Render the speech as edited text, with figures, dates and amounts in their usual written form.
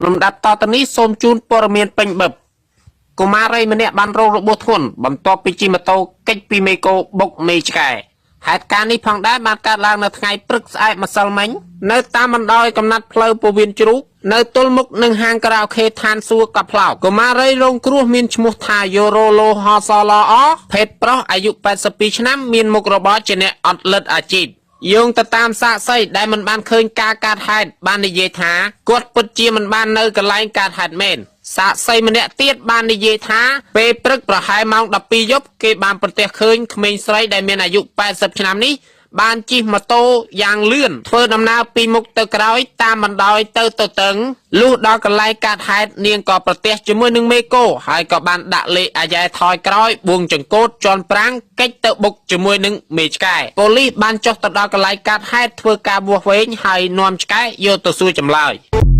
លំដាប់តទៅនេះសូមជូនព័ត៌មានពេញបឹបកុមារីម្នាក់បានរងរបួសធ្ងន់បន្ទាប់ពីជិះម៉ូតូគេចពីមេគោបុកមេឆ្កែហេតុការណ៍នេះផងដែរបានកើតឡើងនៅថ្ងៃព្រឹកស្អែកម្សិលមិញនៅតាមបណ្ដោយកំណាត់ផ្លូវពោះវៀនជ្រូកនៅទល់មុខនឹងហាងខារ៉ាអូខេឋានសួគ៌កប់ផ្លោកកុមារីរងគ្រោះមានឈ្មោះថាយ៉ូរ៉ូឡូហសឡអភេទប្រុសអាយុ82ឆ្នាំមានមុខរបរជាអ្នកអត់លិតអាជីព យោងទៅតាមសាកសីដែលមិនបានឃើញការកាត់ហេតុបាននិយាយថាគាត់ពិតជាមិនបាននៅកន្លែងកាត់ហេតុមែនសាកសីម្នាក់ទៀតបាននិយាយថាពេលព្រឹកប្រហែលម៉ោង12យប់គេបានប្រទះឃើញក្មេងស្រីដែលមានអាយុ80ឆ្នាំនេះបានជិះម៉ូតូយ៉ាងលឿនធ្វើដំណើរពីមុខទៅក្រោយតាមបណ្ដោយទៅទៅតឹងលុះដល់កន្លែងកាត់ហេតុនាងក៏ប្រទះជាមួយនឹងមេគោហើយក៏បានដាក់លេខអាយ៉ែថយក្រោយបួងចង្កូតជន់ប្រាំងកិច្ចទៅបុកជាមួយនឹងមេឆ្កែប៉ូលីសបានចុះទៅដល់កន្លែងកាត់ហេតុធ្វើការវាស់វែងហើយនាំឆ្កែយកទៅសួរចម្លើយ។